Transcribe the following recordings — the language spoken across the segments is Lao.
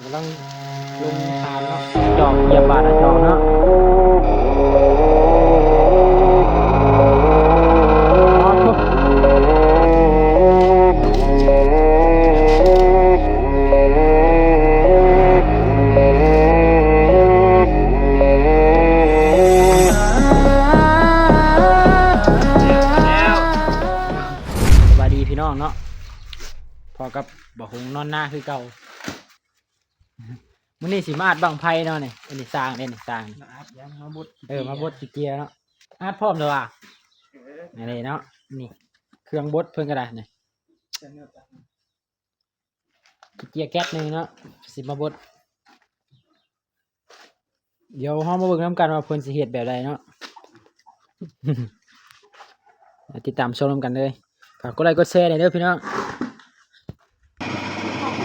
ກຳລັງລົງຖານເນາະ ຈອກ ຢຽບບາດ ຈອກເນາະ. ສະບາຍດີພີ່ນ້ອງເນາະ ພໍ້ກັບ ບໍ່ຫົງນອນນາຄືເກົ່າ. ມື້ນີ້ຊິມາອັດບັ້ງໄຟເນາະນີ້. ອັນນີ້ຊ່າງເດ້ນີ້ ຊ່າງ ມາອັດຫຍັງ? ມາບົດຂີ້ ເອີ ມາບົດຂີ້ເຈຍເນາະ. ອັດພ້ອມແລ້ວວ່າ ເອີ ອັນນີ້ເນາະ ນີ້ເຄື່ອງບົດເພິ່ນກໍໄດ້ນີ້ ເຄື່ອງບົດ ຂີ້ເຈຍແກັດໜຶ່ງເນາະ ຊິມາບົດ. ດຽວເຮົາມາເບິ່ງນຳກັນວ່າເພິ່ນຊິເຮັດແບບໃດເນາະ. ຕິດຕາມຊົມນຳກັນເລີຍ. ຝາກກົດໄລກົດແຊແດ່ເດີພີ່ນ້ອງ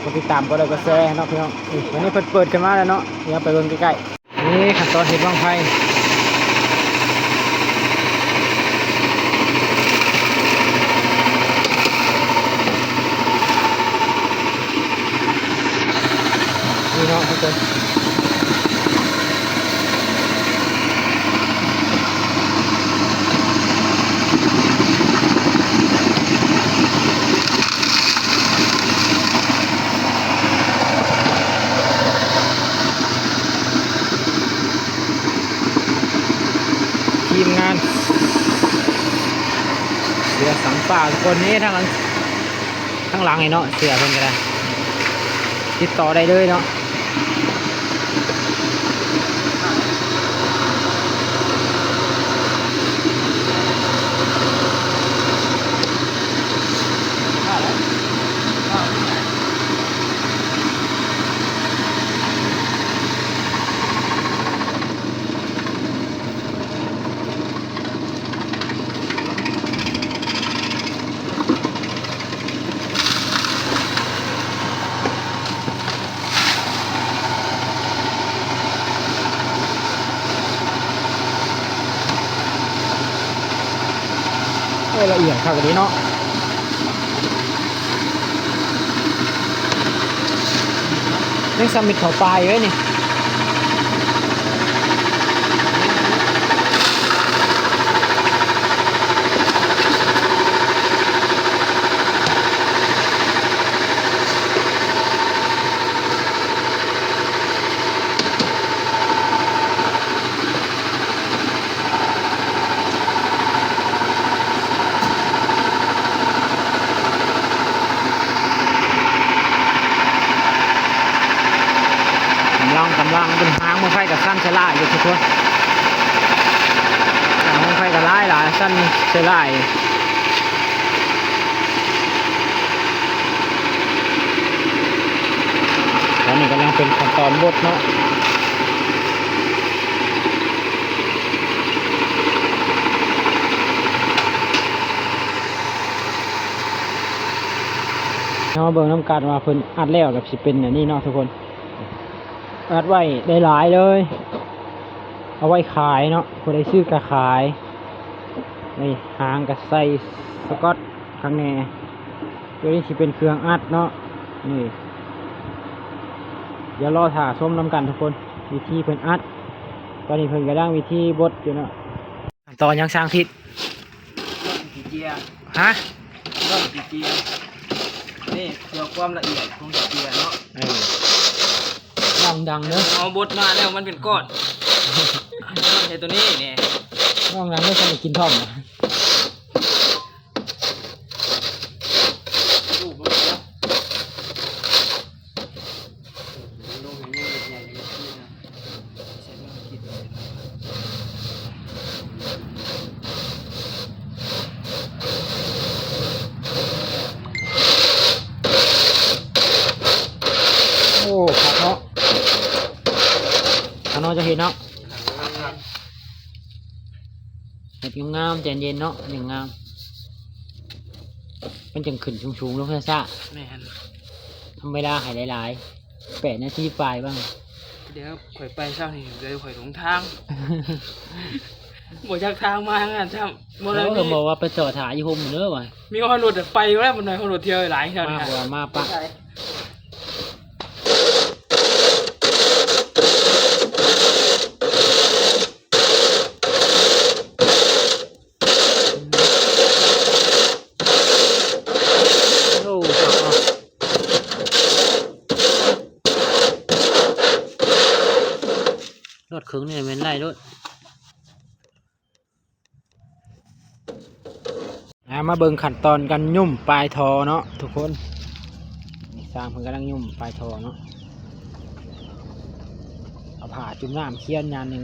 ກົດຕິດຕາມ ກົດໄລກົດແຊເນາະພີ່ນ້ອງ. ນີ້ ອັນນີ້ເພິ່ນເປີດຂຶ້ນມາແລ້ວເນາະ ດຽວໄປເບິ່ງໃກ້ໆ. ນີ້ຂັ້ນຕອນເຮັດບັ້ງໄຟ ນີ້ເນາະທຸກຄົນ ທີມງານເສືອສັງປ່າທຸກຄົນ. ນີ້ທາງ ທາງຫຼັງນີ້ເນາະ ເສືອເພິ່ນກໍໄດ້ ຕິດຕໍ່ໄດ້ເລີຍເນາະ. ໂອ້ຍ ລະອຽດຄັກອີ່ຫຼີເນາະ. ຍັງສ່ຳເມັດເຂົ້າປາຢູ່ເດ້ນີ້. ກຳລັງ ກຳລັງ ເປັນຫາງບັ້ງໄຟກໍສັ່ນສະຫຼາຍຢູ່ທຸກຄົນ ຫາງບັ້ງໄຟກໍຫຼາຍໆ ສັ່ນສະຫຼາຍ. ຕອນນີ້ກຳລັງເປັນຂັ້ນຕອນບົດເນາະ. ເຮົາມາເບິ່ງນຳກັນວ່າເພິ່ນອັດແລ້ວກໍຊິເປັນແນວນີ້ເນາະທຸກຄົນ. ອັດໄວ້ໄດ້ຫຼາຍເລີຍ ເອົາໄວ້ຂາຍເນາະ ຜູ້ໃດຊື້ກໍຂາຍ. ນີ້ຫາງກໍໃສ່ສະກອດຂ້າງແນ່. ຕົວນີ້ຊິເປັນເຄື່ອງອັດເນາະ. ນີ້ ດຽວລໍຖ້າຊົມນຳກັນທຸກຄົນ ວິທີເພິ່ນອັດ. ຕອນນີ້ເພິ່ນກຳລັງວິທີບົດຢູ່ເນາະ. ຕອນຍັງສ້າງທິດ ລ່ອນຂີ້ເຈຍ ຮະ? ລ່ອນຂີ້ເຈຍ ນີ້ເພື່ອຄວາມລະອຽດຂອງຂີ້ເຈຍເນາະ. ເອີ ຮ້ອງດັງເດີ ເຮົາບົດມາແລ້ວມັນເປັນກ້ອນ ເຮັດຕົວນີ້ນີ້ ຮ້ອງດັງເດີ ຄັນໄດ້ກິນທ້ອງ. ໂອ້ ຄັກເນາະ ຄັກເນາະ ຈະເຮັດເນາະ. ເຮັດງາມໆ ໃຈເຢັນເນາະ ງາມໆ ມັນຈັ່ງຂຶ້ນສູງໆ ລົງຊ້າໆ. ແມ່ນ ທຳເວລາໃຫ້ຫຼາຍໆ ແປດນາທີປາຍບ້າງ. ດຽວຂ້ອຍໄປເຊົ້ານີ້ ດຽວຂ້ອຍຫຼົງທາງ ບໍ່ຈັກທາງມາທາງນັ້ນຊ້ຳ. ບໍ່ໄດ້ ເອີ ມີ ບອກວ່າໄປຈອດຖ້າຢູ່ຮົ່ມເດີວ່າ ມີຮອດລົດໄປແລ້ວ ມັນຮອດລົດທ່ຽວຫຼາຍແຖວນີ້ ມາບໍ່ມາປະ. ໄປ ເຄິ່ງນີ້ແມ່ນໄລ່ໂລດ. ອ່າ ມາເບິ່ງຂັ້ນຕອນການຫຍຸ້ມປາຍທໍ່ເນາະທຸກຄົນ. ນີ້ຊ່າງເພິ່ນກຳລັງຫຍຸ້ມປາຍທໍ່ເນາະ. ເອົາຜ້າຈຸ່ມນ້ຳຄຽນຢ່າງໜຶ່ງ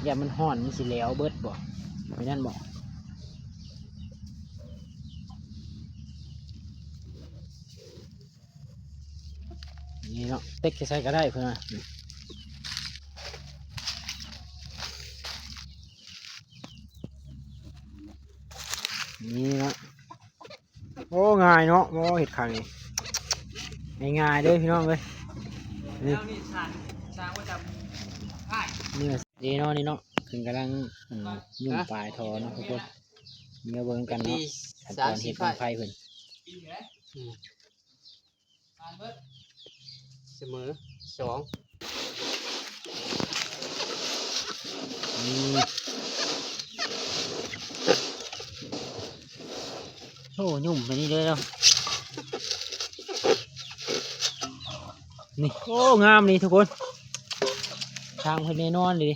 ຢ້ານມັນຮ້ອນ ມັນຊິແຫຼວເບິດບໍ ແມ່ນຫຍັງບໍ? ນີ້ເນາະ ເຕັກໃສ່ກໍໄດ້ເພິ່ນວ່າ. ນີ້ເນາະ ໂອ້ ງ່າຍເນາະ ໂອ້ ເຮັດຄັ້ງນີ້ງ່າຍໆເດີພີ່ນ້ອງເອີຍ. ນີ້ ນີ້ເນາະ ນີ້ເນາະ ເພິ່ນກຳລັງ ອືມ ຫຍຸ້ມປາຍທໍ່ເນາະທຸກຄົນ. ມາເບິ່ງກັນເນາະ ຂັ້ນຕອນເຮັດບັ້ງໄຟເພິ່ນ. ອືມ ສະເໝີສອງ. ອືມ ໂອ້ ຫຍຸ້ມໄປນີ້ເລີຍເນາະ. ນີ້ ໂອ້ ງາມນີ້ທຸກຄົນ ຊ່າງເພິ່ນແນ່ນອນເລີຍ.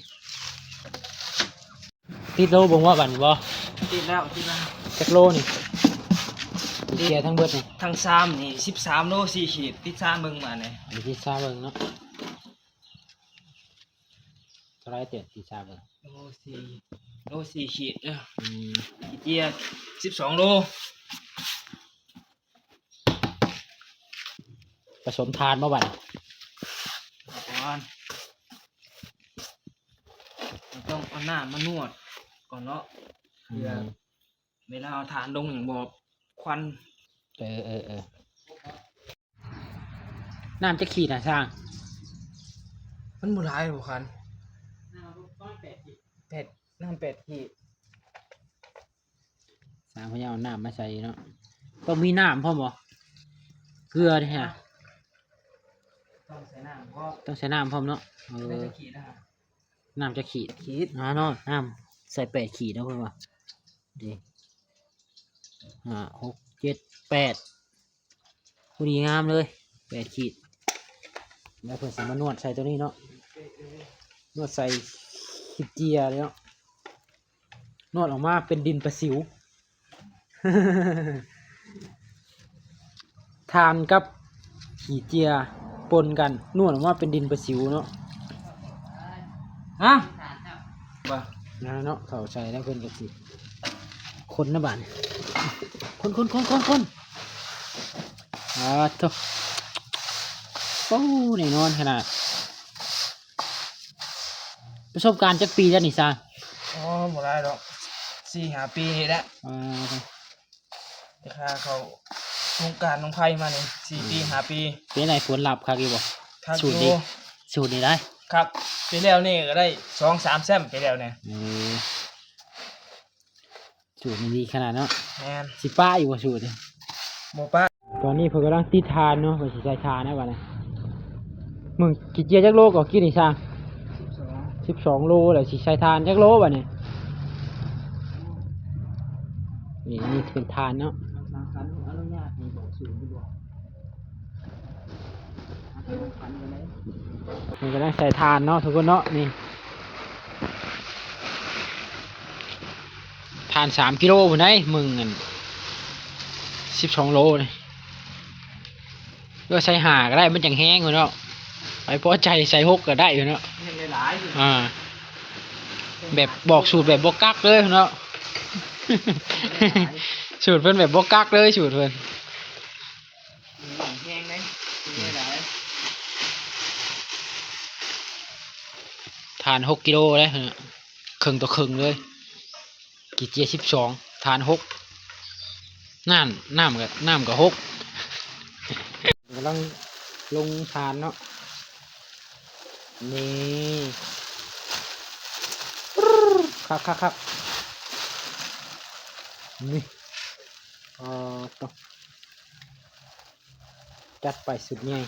ຕິດໂລເບິ່ງວ່າບັດນີ້ບໍ່? ຕິດແລ້ວ ຕິດແລ້ວ. ຈັກໂລນີ້? ຕິດ ເສຍທັງເບິດນີ້ ທັງຊາມນີ້ສິບສາມໂລສີ່ຂີດ. ຕິດຊາມເບິ່ງບາດນີ້ ຕິດຊາມເບິ່ງເນາະ. ເທົ່າໃດເຕີ ຕິດຊາມເບິ່ງ? ໂລສີ່ ໂລສີ່ຂີດເດີ. ອືມ ຂີ້ເຈຍສິບສອງໂລ. ປະສົມຖ່ານບໍ່ບັດນີ້? ກ່ອນ ເຮົາຕ້ອງເອົານ້ຳມານວດກ່ອນເນາະ ອືມ ເພື່ອເວລາເອົາຖ່ານລົງຫຍັງບໍ່ຄວັນ. ເອີໆໆ ນ້ຳຈັກຂີດນະຊ່າງ? ມັນບໍ່ຫຼາຍບໍ່ຄັນ ປະມານແປດຂີດ ແປດ ນ້ຳແປດຂີດ. ຊ່າງເພິ່ນເອົານ້ຳມາໃສ່ເນາະ. ຕ້ອງມີນ້ຳພ້ອມບໍ່? ເກືອເດ້ຮະ ຕ້ອງໃສ່ນ້ຳພ້ອມ ຕ້ອງໃສ່ນ້ຳພ້ອມເນາະ. ເອີ ນ້ຳຈັກຂີດນະ? ນ້ຳຈັກຂີດ? ຂີດ ອ່າເນາະ ນ້ຳໃສ່ແປດຂີດເນາະເພິ່ນວ່າ. ນີ້ ຫ້າ ຫົກ ເຈັດ ແປດ ພໍດີງາມເລີຍ ແປດຂີດ. ແລ້ວເພິ່ນຊິມານວດໃສ່ຕົວນີ້ເນາະ ນວດໃສ່ຂີ້ເຈຍເລີຍເນາະ ນວດອອກມາເປັນດິນປາສິວ. ຖ່ານກັບຂີ້ເຈຍປົນກັນ ນວດອອກມາເປັນດິນປາສິວເນາະ. ຮະ ບໍ່ນະເນາະ ເຂົ້າໃຈແລ້ວ ເພິ່ນກໍຊິຄົນນະບາດນີ້ ຄົນໆໆໆໆ. ອາໂທ້ ໂອ້ ແນ່ນອນຂະໜາດ. ປະສົບການຈັກປີແລ້ວນີ້ຊາ? ອໍ ບໍ່ຫຼາຍດອກ ສີ່ຫ້າປີນີ້ແຫຼະ. ອາ ແຕ່ຂ້າເຂົ້າໂຄງການນ້ອງໄພມານີ້ ສີ່ປີ ອືມ ຫ້າປີ. ເປັນໃດ ຜົນລັບຄັກຢູ່ບໍ່? ຄັກຢູ່ ສູດນີ້ ສູດນີ້ໄດ້ຄັກ. ປີແລ້ວນີ້ກໍໄດ້ສອງສາມແຊ້ມ ປີແລ້ວນີ້. ເອີ ສູດນີ້ດີຂະໜາດເນາະ. ແມ່ນ. ຊິປະຢູ່ບໍ່ສູດນີ້? ບໍ່ປະ. ຕອນນີ້ເພິ່ນກຳລັງຕິດຖ່ານເນາະ ເພິ່ນຊິໃສ່ຖ່ານແລ້ວບັດນີ້. ມຶງຂີ້ເຈຍຈັກໂລກໍກີ້ນີ້ຊ່າງ? ສິບສອງ ສິບສອງໂລ. ແລ້ວຊິໃສ່ຖ່ານຈັກໂລບັດນີ້? ນີ້ ນີ້ເປັນຖ່ານເນາະ. ເພິ່ນກຳລັງໃສ່ຖ່ານເນາະທຸກຄົນເນາະ. ນີ້ ຖ່ານສາມກິໂລພຸ້ນໃດ ມຶງອັນສິບສອງໂລນີ້. ເອີ ໃສ່ຫ້າກໍໄດ້ ມັນຈັ່ງແຮງເນາະ. ໃຜພໍໃຈໃສ່ຫົກກໍໄດ້ເນາະ. ເຮັດຫຼາຍໆ ອ່າ ແບບບອກສູດແບບບໍ່ກັກເລີຍເນາະ. ສູດເພິ່ນແບບບໍ່ກັກເລີຍ ສູດເພິ່ນ. ແຮງເດ້ ກິນໄດ້ຫຼາຍ. ຖ່ານຫົກກິໂລເດ້ ເຄິ່ງຕໍ່ເຄິ່ງເລີຍ. ຂີ້ເຈຍສິບສອງ ຖ່ານຫົກ. ນ້ຳ ນ້ຳກໍ ນ້ຳກໍຫົກ. ກຳລັງລົງຖ່ານເນາະ. ນີ້ ຄັກໆໆ ນີ້. ອໍ ໂຕ ຈັດໄປຊຸດໃຫຍ່.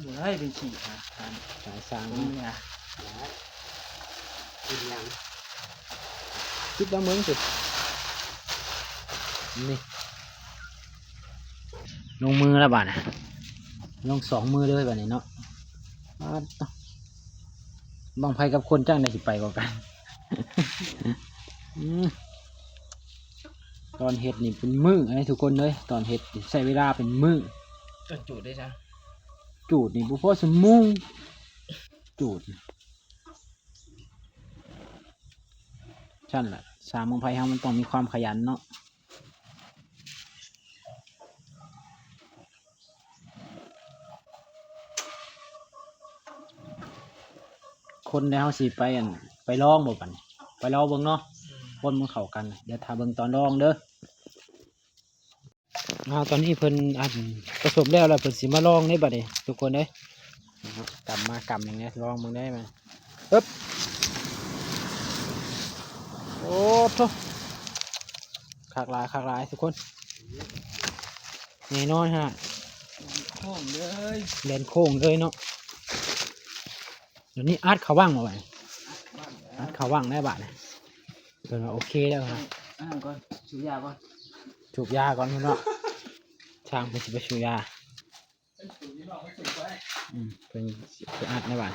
ບໍ່ໄດ້ເປັນຂີ້ ອ່າ ສາຍສາງ ເນາະ ປິດລອງເບິ່ງຊິ. ນີ້ ລົງມືແລ້ວບາດນີ້. ລົງສອງມື້ເລີຍບາດນີ້ເນາະ. ປາດໂທ້ ບັ້ງໄຟກັບຄົນ ຈັກໃດຊິໄປກວ່າກັນ. ອືມ ຕອນເຮັດນີ້ເປັນມື້ເດ້ທຸກຄົນເອີຍ, ຕອນເຮັດນີ້ໃຊ້ເວລາເປັນມື້. ເອີ ຈູດໄດ້ຊະ ຈູດນີ້ບໍ່ພໍຊົ່ວໂມງ ຈູດ. ຊັ້ນລະ ຊ່າງບັ້ງໄຟເຮົາມັນຕ້ອງມີຄວາມຂະຫຍັນເນາະ. ຄົນໃດເຮົາຊິໄປ ອັນ ໄປລອງບໍ່ບັດນີ້ ໄປລອງເບິ່ງເນາະ. ອືມ ຄົນມັນເຂົ້າກັນ ດຽວຖ້າເບິ່ງຕອນລອງເດີ. ອ່າ ຕອນນີ້ເພິ່ນ ອັນ ປະສົມແລ້ວ ແລ້ວເພິ່ນຊິມາລອງເດ້ບັດນີ້ທຸກຄົນເອີຍ. ກຳມາ ກຳຫຍັງແດ່ ລອງເບິ່ງໄດ້ມາ. ເອີບ ໂອ້ໂທ້ ຄັກຫຼາຍ ຄັກຫຼາຍທຸກຄົນ. ແນ່ນອນຮະ ໂຄ້ງເລີຍ ແລ່ນໂຄ້ງເລີຍເນາະ. ດຽວນີ້ອັດເຂົ້າວັງເອົາໄວ້ ອັດເຂົ້າວັງໄດ້ບາດນີ້. ເພິ່ນວ່າໂອເຄແລ້ວນະ. ອັນນັ້ນກ່ອນ ສູບຢາກ່ອນ ສູບຢາກ່ອນເພິ່ນເນາະ. ຊ່າງເພິ່ນຊິໄປສູບຢາ. ອືມ ເພິ່ນຊິໄປອັດໃນບ້ານ.